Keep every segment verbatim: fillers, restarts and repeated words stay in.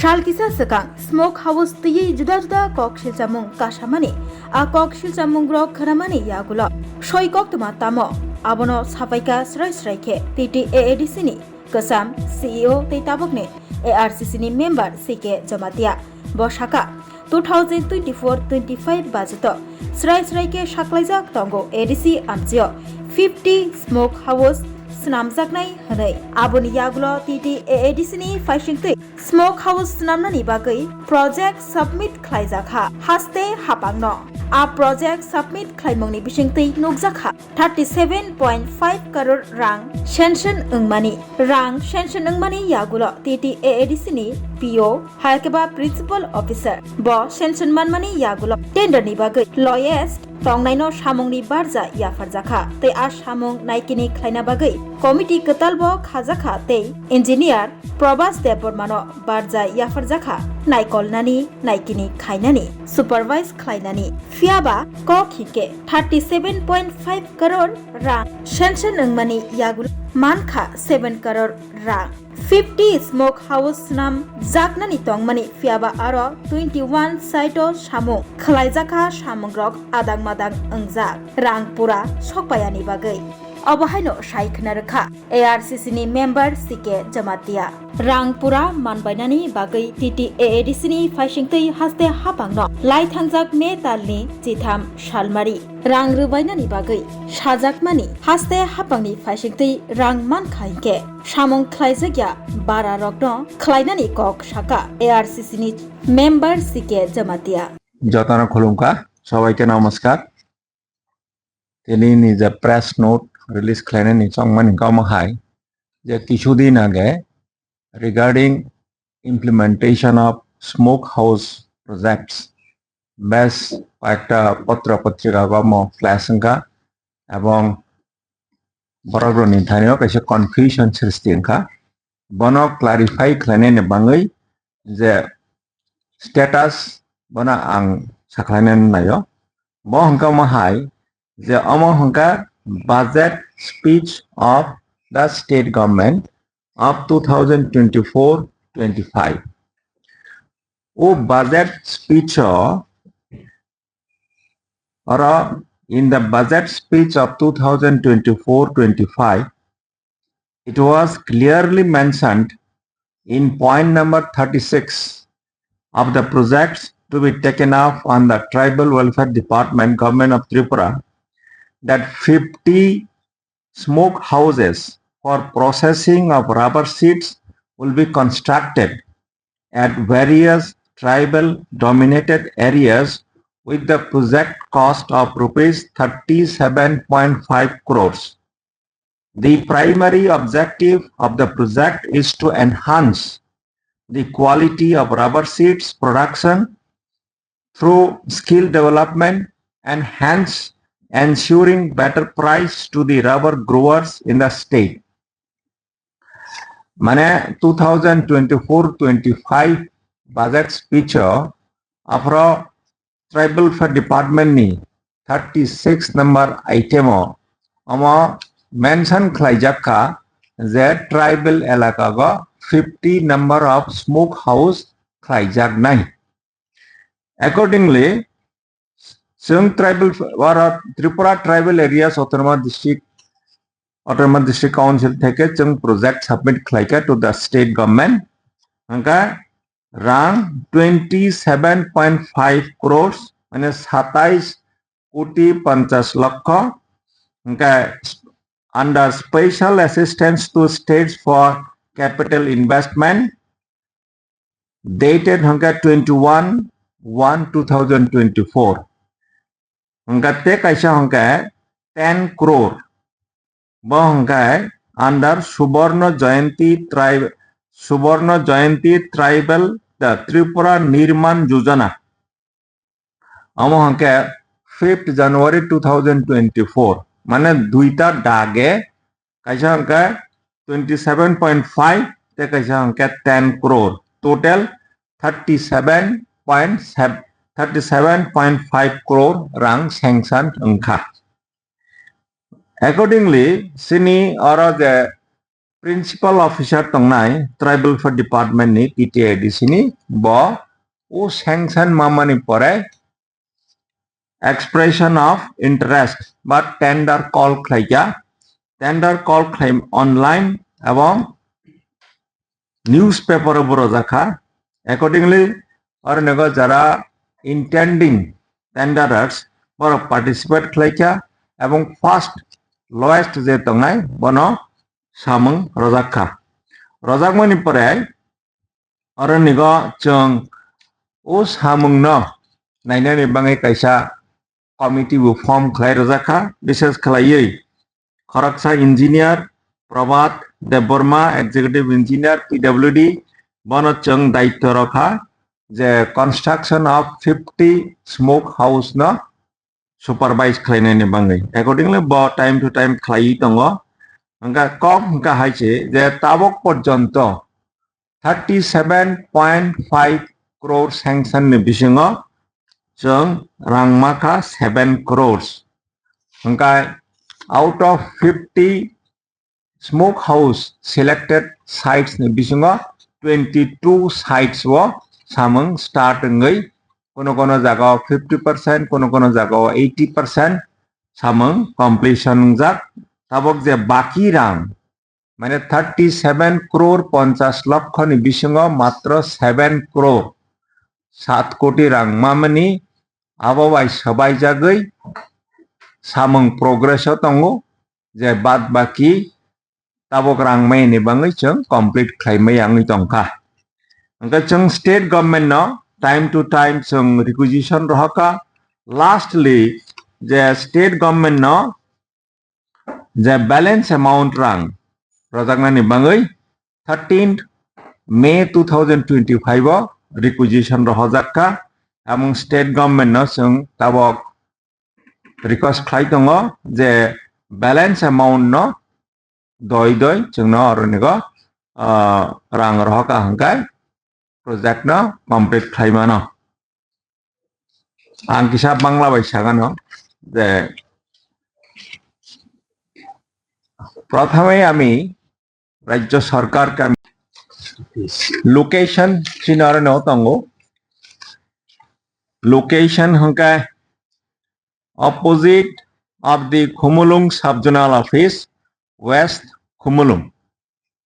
Sal kisa swkang smoke house twiwi juda juda kok silchamung kasamani, a kok silchamungrok khwnamani yagulo soi koktwma tamo, abono sapaikha srai srai khe T T A A D C ni kwcham C E O tei tabukni A R C C ni member C K Jamatia. Bo sakha, two thousand twenty-four twenty-five budget-o srai srai khe saklaijak tongo A D C amchio fifty smoke house swnamjaknai hwnwi. Aboni yagulo T T A A D C ni phaisingtwi smoke house swnamnani bagwi project submit khlaijakha haste hapangno. A project submit khlaimungni bisingtwi nukjakha thirty seven point five crore rang sanction wngmani. Rang sanction wngmani yagulo T T A A D C ni P O, hai khe ba Principal Officer, bo sanction manmani yagulo tender ni bagwi lowest tongnaino samungni barja yapharjakha, tei a samung naikini khlaina bagwi committee kwtal bo khajakha tei engineer Probas Debbarmano barja yapharjakha naikolnani, naikini khainani, supervise khlainani. Phiyaba kok hinkhe thirty seven point five crore rang sanction wngmani yagulo mankha seven crore rang. Fifty smoke house swnam jaknani tongmani, phiyaba aro twenty one site o samung khwlaijakha, samungrok adang madang wngjak rang pura sokpaiani bagwi. Obo haino sai khna rwkha A R C C ni member C K Jamatia. Rang pura manbainani bagwi T T A A D C ni phaisingtwi haste hapangno lai thangjak May talni chitham salmari rang rwbainani bagwi sajakmani haste hapangni phaisingtwi rang mankha hinkhe samung khlaijakya bararokno khlainani kok sakha A R C C ni member C K Jamatia. Jotano khulumkha, sabaike namaskar. Tini ni je press note release khlainani chongmani kamo hai je kisudin age regarding implementation of smoke house projects bes koyekta potro potrika omo flash wngkha, ebong borokrokni thanio kaisa confusion srishti wngkha. Bono clarify khlainani bagwi je status bono ang sakhlainani naio. Bo hwnkha omo hai je omo hwnkha budget speech of the state government of two thousand twenty-four twenty-five. O budget speech o, oro in the budget speech of two thousand twenty-four twenty-five, it was clearly mentioned in point number thirty-six of the projects to be taken up on the Tribal Welfare Department, Government of Tripura, that fifty smoke houses for processing of rubber sheets will be constructed at various tribal dominated areas with the project cost of rupees thirty-seven point five crores. The primary objective of the project is to enhance the quality of rubber sheets production through skill development and hence ensuring better price to the rubber growers in the state. Mane two thousand twenty-four twenty-five budget speech o aphro Tribal Welfare Department ni thirty-six number item o omo mention khlaijak kha je tribal elaka go fifty number of smoke house khlaijaknai. Accordingly, chwng tribal, oro Tripura Tribal Areas Autonomous District, Autonomous District Council theke chwng project submit khlaikha to the state government. Hwnkha rang twenty seven point five crores, mane satais koti ponchas lokho. Hwnkha under special assistance to states for capital investment, dated hwnkhe twenty-one one two thousand twenty-four. Hwnkhe tei kaisa hwnkhe ten crore. Bo hwnkhe under Subarna Jayanti Tribe, Subarna Jayanti Tribal, the Tripura Nirman Yojana. Omo hwnkhe fifth January two thousand twenty-four, mane duita dage, kaisa hwnkhe twenty seven point five tei kaisa hwnkhe ten crore, total thirty seven point seven, thirty seven point five crore rang sanction wngkha. Accordingly, chini oro je Principal Officer tongnai Tribal Welfare Department ni T T A D C ni, bo o sanction mamani pore expression of interest ba tender call khlaikha, tender call khlai online ebong newspaper o bo rojak kha. Accordingly, oro nego jara intending tenderers borok participate khlaikha ebong first lowest je tongnai bono samung rojak kha. Rojakmani pore oro nego chwng o samungno nainani bagwi kaisa committee bo form khlai rojak kha, bises khlaiwi khoroksa engineer Prabhat Debbarma, executive engineer P W D, bono chwng daityo rw kha je construction of fifty smoke house no supervise khlainani bagwi. Accordingly, bo time to time khlaiwi tongo. Hwnkha kok hwnkha hai se je tabok porjonto thirty seven point five crore sanction ni bisingo chwng rang makha seven crores. Hwnkha out of fifty smoke house selected sites ni bisingo twenty two sites o samung start wngwi, kono kono jaga o fifty percent, kono kono jaga o eighty percent samung completion wngjak. Tabok je baki rang, mane thirty seven crore ponchas lokho ni bisingo matro seven crore, sat koti rang mamani abo bai swbaijagwi samung progress o tongo, je bad baki tabok rang mai ni bagwi chwng complete khlai mai wngwi tongkha. Hwnkhe chwng state government no time to time chwng requisition rohorkha. Lastly, je state government no je balance amount rang rojaknani bagwi thirteenth May two thousand twenty-five o requisition rohorjak kha, among state government no chwng tabok request khlai tongo je balance amount no doi doi chwngno oro nigo, ah, rang rohorkha hwnkhe project no complete khlai mano. Ang kisa Bangla bai sagano je, প্রথমে আমি রাজ্য সরকারকে আমি location চিনারনো tongo. Location hwnkhe opposite of the Khumulwng Sub-Zonal Office, West Khumulwng.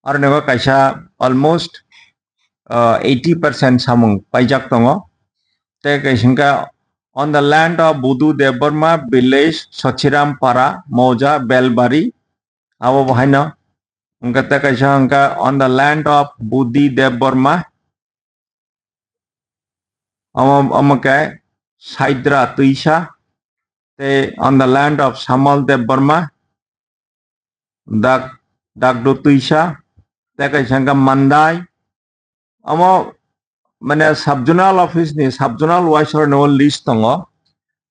Aro nego kaisa almost, uh, eighty percent samung paijak tongo. Tei kaisa hwnkhe on the land of Budu Debbarma village, Sachiram Para, Mouja, Belbari, abo bo haino. Hwnkhe tei kaisa hwnkhe on the land of Budi Debbarma, omo, omo khe Saidra Twisa, tei on the land of Samal Debbarma, Dak-, Dakdo Twisa, tei kaisa hwnkhe Mandai. Omo, mane, sub-zonal office ni sub-zonal wise rok ni o list tongo.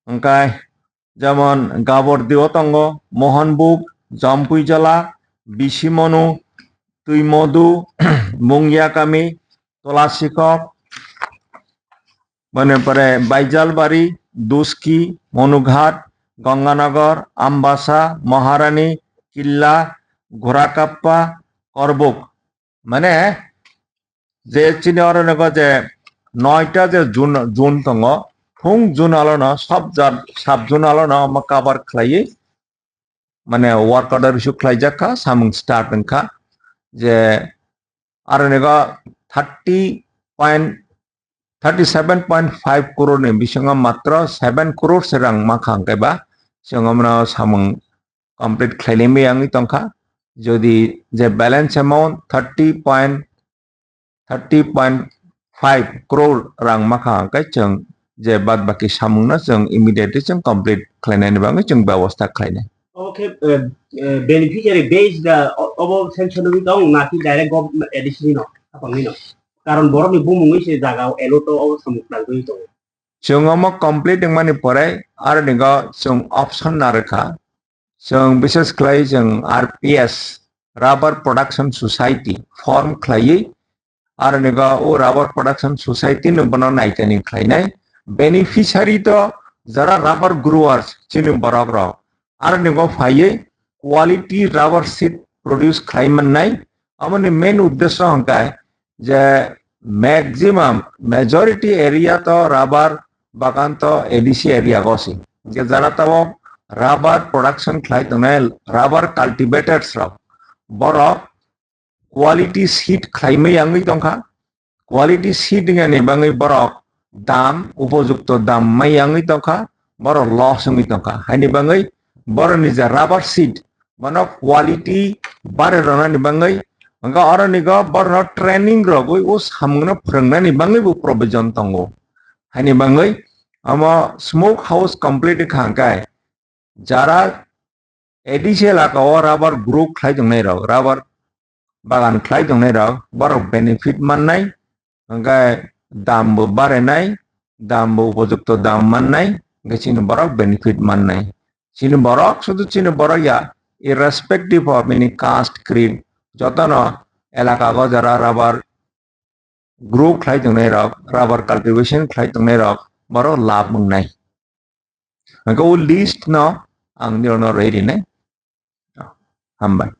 Hwnkhe jemon Gabordi o tongo, Mohanbug, Jampuijala, Bisimonu, Twimodu, Mungyakami, Tolasikok, mane pore Baijalbari, Duski, Monughat, Ganganagar, Ambasa, Maharani, Killa, Gorakappa, Korbuk. Mane je chini oro nego je noita je zone, zone tongo, phung zone alono sub ja-, sub zone alono omo cover khlaiwi, mane work order issue khlaijak kha, samung start wngkha. Je aro nego thirty point, thirty seven point five crore ni bisingo matro seven crore se rang mankha hwnkhe ba chwng omono samung complete khlainai wngwi tongkha. Jodi je balance amount thirty point, thirty point five crore rang mankha hwnkhe chwng je bad baki samungno chwng immediately chwng complete khlainani bagwi chwng bebosta khlainai. Obo khe, eh, eh, beneficiary based, ah, o-, obo sanction wngwi tong naki direct government A D C ni no, hapang ni no. Karon borok ni bumung wngwi se jaga o allot o obo samung khlai wngwi tongo. Chwng omo complete wngmani pore aro nigo chwng option narwkha. Chwng bises khlai chwng R P S, Rubber Production Society, form khlaiwi, aro nigo o Rubber Production Society no bono naitani khlainai. Beneficiary to jara rubber growers chini borok rok. Aro nigo phaiwi quality rubber seed produce khlai mannai, Amoni main uddesho hwnkhe je maximum, majority area to rubber bagan to A D C area go si. Hwnkhe jara tabok rubber production khlai tongnai, rubber cultivators rok, borok quality seed khlaimai yangwi tongkha. Quality seed wngani bagwi borok dam, upojukto dam mai yangwi tongkha, borok loss wngwi tongkha. Haini bagwi borokni je rubber seed, bono quality bare rwnani bagwi, hwnkhe oronigo borokno training rogwi o samungno phwrwngnani bagwi bo provision tongo. Haini bagwi omo smoke house complete wngkha hwnkhe jara A D C elaka o rubber grow khlai tongnai rok, rubber bagan khlai tongnai rok, borok benefit mannai, hwnkhe dam bo barenai, dam bo upojukto dam mannai, hwnkhe chini borok benefit mannai. Chini borok, sudu chini borok ya, irrespective of any caste, creed, jotono elaka o jara rubber grow khlai tongnai rok, rubber cultivation khlai tongnai rok, borok lab wngnai. Hwnkhe o list no ang nirokno rwi rinai. Hambai.